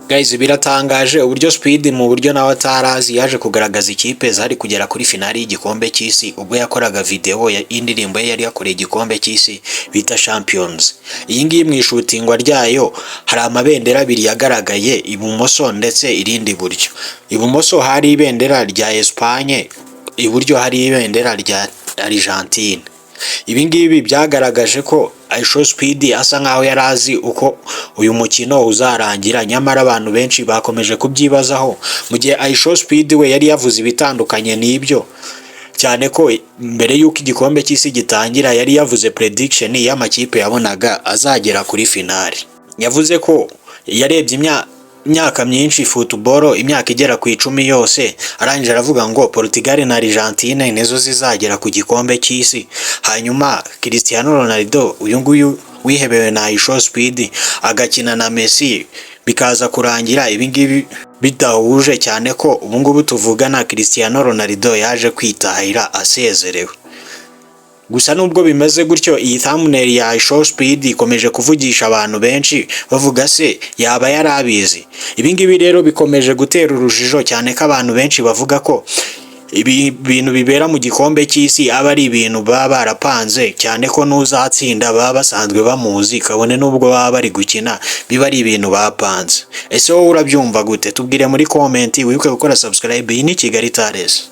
Guys, biratangaje uburyo Speed mu buryo nawe atarazi yaje kugaragaza ikipe zari kugera kuri finali y'igikombe cy'isi ubwo yakoraga video y'indirimbo ye yari yakoreye igikombe cy'isi bita Champions. Iyi ngiyi mu ishutingwa ryayo hari amabendera abiri yagaragaye, ibumoso ndetse irindi iburyo. Ibumoso hari ibendera rya Espagne, iburyo hari ibendera rya Argentine. Ibi ngibi byagaragaje ko IShowSpeed asa nkaho yari azi uko uyu mukino uzarangira, nyamara abantu benshi bakomeje kubyibazaho mu gihe IShowSpeed we yari yavuze ibitandukanye n'ibyo, cyane ko mbere y'uko igikombe cy'isi gitangira yari yavuze prediction y'amakipe yabonaga azagera kuri finali. Yavuze ko yarebye imyaka myinshi football, imyaka igera ku 10 yose, arangije aravuga ngo Portugal na Argentine nizo zizagera ku gikombe cy'isi. Hanyuma Cristiano Ronaldo, uyu nguyu wihebewe na IShowSpeed, agakina na Messi, bikaza kurangira ibi ngibi bidahuje, cyane ko ubu ngubu tuvugana Cristiano Ronaldo yaje kwitahira asezerewe. Gusa nubwo bimeze gutyo, iyi thumbnail ya IShowSpeed ikomeje kuvugisha abantu benshi bavuga: "Se yaba yari abizi?" Ibi ngibi rero bikomeje gutera urujijo, cyane ko abantu benshi bavuga ko ibi bintu bibera mu gikombe cy'isi aba ari ibintu baba barapanze, cyane ko n'uzatsinda baba basanzwe bamuzi, kabone n'ubwo baba bari gukina biba ari ibintu bapanze. Ese wowe urabyumva gute? Tubwire muri comment, wibuke gukora subscribe. Iyi ni Kigali Tares.